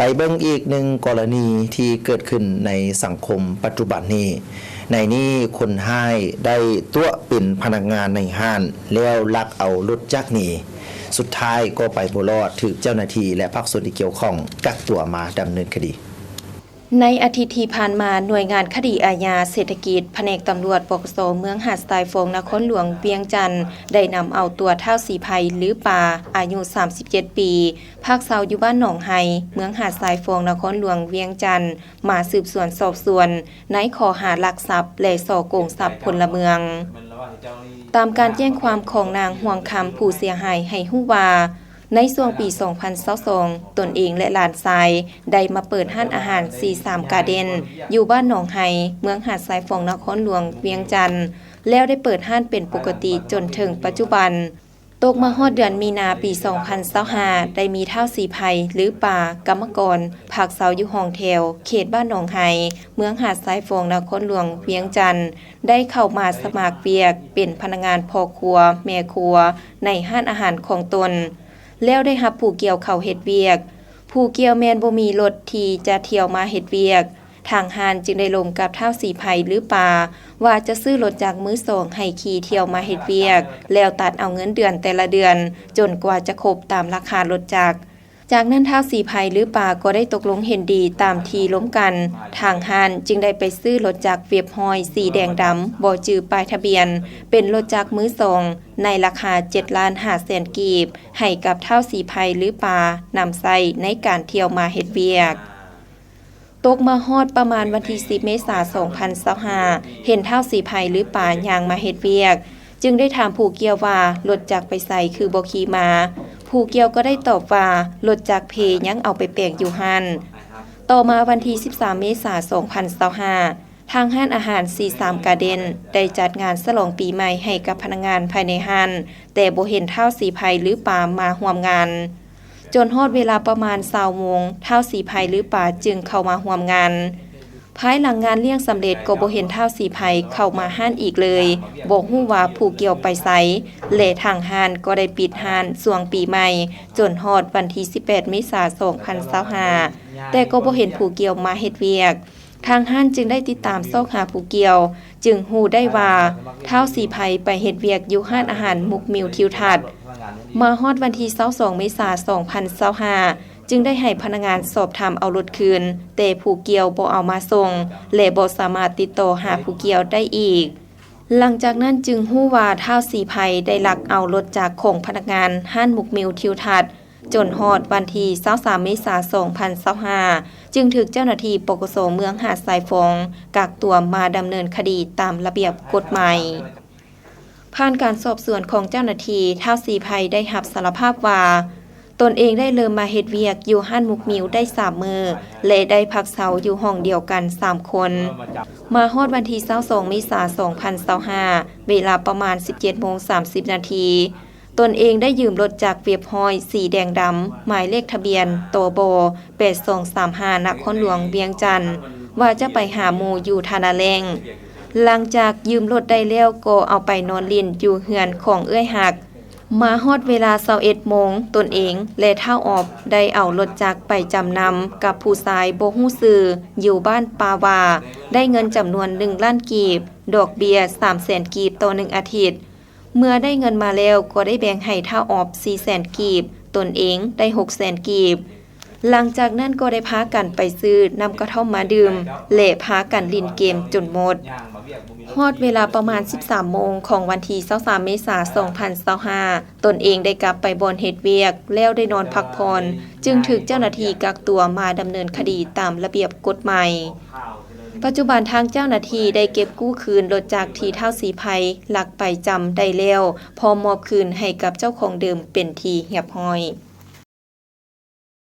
ໄປເບິ່ງອີກໜຶ່ງກໍລະນີທີ່ເກີດຂຶ້ນໃນສັງຄົມປັດຈຸບັນນີ້. ໃນນີ້ຄົນຮ້າຍໄດ້ຕົວະເປັນພະນັກງານໃນຮ້ານ ແລ້ວລັກເອົາລົດຈັກໜີ. ສຸດທ້າຍກໍໄປບໍ່ລອດ, ຖືກເຈົ້າໜ້າທີ່ ແລະ ພາກສ່ວນທີ່ກ່ຽວຂ້ອງກັກຕົວມາດຳເນີນຄະດີ. ໃນອາທິດທີ່ຜ່ານມາ, ໜ່ວຍງານຄະດີອາຍາເສດຖະກິດ ພະແນກຕຳຫຼວດ ປກສ ເມືອງຫາດຊາຍຟອງ ນະຄອນຫຼວງວຽງຈັນ ໄດ້ນຳເອົາຕົວທ້າວສີໄພ ຫຼື ປາ ອາຍຸສາມສິບເຈັດປີ ພັກເຊົາຢູ່ບ້ານໜອງໄຮ ເມືອງຫາດຊາຍຟອງ ນະຄອນຫຼວງວຽງຈັນ ມາສືບສວນສອບສວນ ໃນຂໍ້ຫາລັກຊັບ ແລະ ສໍ້ໂກງຊັບພົນລະເມືອງ. ຕາມການແຈ້ງຄວາມຂອງນາງ ຮ່ວງຄຳ ຜູ້ເສຍຫາຍ ໃຫ້ຮູ້ວ່າ, ໃນຊ່ວງປີສອງພັນຊາວສອງ ຕົນເອງ ແລະ ຫຼານຊາຍ ໄດ້ມາເປີດຮ້ານອາຫານ ຊີສາມ ກາເດັນ ຢູ່ບ້ານໜອງໄຮ ເມືອງຫາດຊາຍຟອງ ນະຄອນຫຼວງວຽງຈັນ ແລ້ວໄດ້ເປີດຮ້ານເປັນປົກກະຕິຈົນເຖິງປັດຈຸບັນ. ຕົກມາຮອດເດືອນມີນາປີສອງພັນຊາວຫ້າ ໄດ້ມີທ້າວສີໄພ ຫຼື ປາ ກຳມະກອນ ພັກເຊົາຢູ່ຫ້ອງແຖວ ເຂດບ້ານໜອງໄຮ ເມືອງຫາດຊາຍຟອງ ນະຄອນຫຼວງວຽງຈັນ ໄດ້ເຂົ້າມາສະໝັກວຽກເປັນພະນັກງານພໍ່ຄົວແມ່ຄົວໃນຮ້ານອາຫານຂອງຕົນ, ແລ້ວໄດ້ຮັບຜູ້ກ່ຽວເຂົ້າເຮັດວຽກ. ຜູ້ກ່ຽວແມ່ນບໍ່ມີລົດທີ່ຈະທ່ຽວມາເຮັດວຽກ. ທາງຮ້ານຈຶ່ງໄດ້ລົມກັບທ້າວສີໄພ ຫຼື ປາ ວ່າຈະຊື້ລົດຈັກມືສອງໃຫ້ຂີ່ທ່ຽວມາເຮັດວຽກ ແລ້ວຕັດເອົາເງິນເດືອນແຕ່ລະເດືອນ ຈົນກວ່າຈະຄົບຕາມລາຄາລົດຈັກ. ຈາກນັ້ນທ້າວສີໄພ ຫຼື ປາ ກໍໄດ້ຕົກລົງເຫັນດີຕາມທີ່ລົມກັນ. ທາງຮ້ານຈຶ່ງໄດ້ໄປຊື້ລົດຈັກວຽບຮ້ອຍສີແດງດຳ ບໍ່ຈື່ປ້າຍທະບຽນ ເປັນລົດຈັກມືສອງ ໃນລາຄາເຈັດລ້ານຫ້າແສນກີບ ໃຫ້ກັບທ້າວສີໄພ ຫຼື ປາ ນຳໃຊ້ໃນການທ່ຽວມາເຮັດວຽກ. ຕົກມາຮອດປະມານວັນທີສິບ ເມສາ ສອງພັນຊາວຫ້າ ເຫັນທ້າວສີໄພ ຫຼື ປາ ຍ່າງມາເຮັດວຽກ, ຈຶ່ງໄດ້ຖາມຜູ້ກ່ຽວວ່າ ລົດຈັກໄປໃສຄືບໍ່ຂີ່ມາ? ຜູ້ກ່ຽວກໍໄດ້ຕອບວ່າ ລົດຈັກເພຍັງເອົາໄປແປງຢູ່ຮ້ານ. ຕໍ່ມາວັນທີສິບສາມ ເມສາ ສອງພັນຊາວຫ້າ ທາງຮ້ານອາຫານ ຊີສາມ ກາເດັນ ໄດ້ຈັດງານສະຫຼອງປີໃໝ່ໃຫ້ກັບພະນັກງານພາຍໃນຮ້ານ, ແຕ່ບໍ່ເຫັນທ້າວສີໄພ ຫຼື ປາ ມາຮ່ວມງານ. ຈົນຮອດເວລາປະມານຊາວໂມງ ທ້າວສີໄພ ຫຼື ປາ ຈຶ່ງເຂົ້າມາຮ່ວມງານ. ພາຍຫຼັງງານລ້ຽງສຳເລັດກໍບໍ່ເຫັນທ້າວສີໄພເຂົ້າມາຮ້ານອີກເລີຍ, ບໍ່ຮູ້ວ່າຜູ້ກ່ຽວໄປໃສ ແລະ ທາງຮ້ານກໍໄດ້ປິດຮ້ານຊ່ວງປີໃໝ່ ຈົນຮອດວັນທີສິບແປດ ເມສາ ສອງພັນຊາວຫ້າ ແຕ່ກໍບໍ່ເຫັນຜູ້ກ່ຽວມາເຮັດວຽກ. ທາງຮ້ານຈຶ່ງໄດ້ຕິດຕາມຊອກຫາຜູ້ກ່ຽວ, ຈຶ່ງຮູ້ໄດ້ວ່າ ທ້າວສີໄພໄປເຮັດວຽກຢູ່ຮ້ານອາຫານມຸກມິວທິວທັດ. ມາຮອດວັນທີຊາວສອງ ເມສາ ສອງພັນຊາວຫ້າ ຈຶ່ງໄດ້ໃຫ້ພະນັກງານສອບຖາມເອົາລົດຄືນ, ແຕ່ຜູ້ກ່ຽວບໍ່ເອົາມາສົ່ງ ແລະ ບໍ່ສາມາດຕິດຕໍ່ຫາຜູ້ກ່ຽວໄດ້ອີກ. ຫຼັງຈາກນັ້ນຈຶ່ງຮູ້ວ່າ ທ້າວສີໄພໄດ້ລັກເອົາລົດຈັກຂອງພະນັກງານຮ້ານມຸກມິວທິວທັດ. ຈົນຮອດວັນທີຊາວສາມ ເມສາ ສອງພັນຊາວຫ້າ ຈຶ່ງຖືກເຈົ້າໜ້າທີ່ ປກສ ເມືອງຫາດຊາຍຟອງ ກັກຕົວມາດຳເນີນຄະດີຕາມລະບຽບກົດໝາຍ. ຜ່ານການສອບສວນຂອງເຈົ້າໜ້າທີ່, ທ້າວສີໄພໄດ້ຮັບສາລະພາບວ່າ ຕົນເອງໄດ້ເລີ່ມມາເຮັດວຽກຢູ່ຮ້ານມຸກມິວໄດ້ສາມມື້ ແລະ ໄດ້ພັກເຊົາຢູ່ຫ້ອງດຽວກັນສາມຄົນ. ມາຮອດວັນທີຊາວສອງ ເມສາ ສອງພັນຊາວຫ້າ ເວລາປະມານສິບເຈັດໂມງສາມສິບນາທີ ຕົນເອງໄດ້ຢືມລົດຈັກວຽບຮ້ອຍສີແດງດຳ ໝາຍເລກທະບຽນ ຕບ ແປດສອງສາມຫ້າ ນະຄອນຫຼວງວຽງຈັນ ວ່າຈະໄປຫາໝູ່ຢູ່ທ່ານາແລ້ງ. ຫຼັງຈາກຢືມລົດໄດ້ແລ້ວ ກໍເອົາໄປນອນຫຼິ້ນຢູ່ເຮືອນຂອງເອື້ອຍຮັກ. ມາຮອດເວລາຊາວເອັດໂມງ, ຕົນເອງ ແລະ ທ້າວອອບ ໄດ້ເອົາລົດຈັກໄປຈຳນຳກັບຜູ້ຊາຍບໍ່ຮູ້ຊື່ ຢູ່ບ້ານປ່າຫວ້າ, ໄດ້ເງິນຈຳນວນໜຶ່ງລ້ານກີບ, ດອກເບ້ຍສາມແສນກີບຕໍ່ໜຶ່ງອາທິດ. ເມື່ອໄດ້ເງິນມາແລ້ວ ກໍໄດ້ແບ່ງໃຫ້ທ້າວອອບສີ່ແສນກີບ, ຕົນເອງໄດ້ຫົກແສນກີບ. ຫຼັງຈາກນັ້ນກໍໄດ້ພາກັນໄປຊື້ນ້ຳກະທ່ອມມາດື່ມ ແລະ ພາກັນຫຼິ້ນເກມຈົນໝົດ. ຮອດເວລາປະມານສິບສາມໂມງຂອງວັນທີຊາວສາມ ເມສາ ສອງພັນຊາວຫ້າ ຕົນເອງໄດ້ກັບໄປບ່ອນເຮັດວຽກ ແລ້ວໄດ້ນອນພັກຜ່ອນ, ຈຶ່ງຖືກເຈົ້າໜ້າທີ່ກັກຕົວມາດຳເນີນຄະດີຕາມລະບຽບກົດໝາຍ. ປັດຈຸບັນທາງເຈົ້າໜ້າທີ່ໄດ້ເກັບກູ້ຄືນລົດຈັກທີ່ທ້າວສີໄພລັກໄປຈຳໄດ້ແລ້ວ, ພ້ອມມອບຄືນໃຫ້ກັບເຈົ້າຂອງເດີມເປັນທີ່ຮຽບຮ້ອຍ.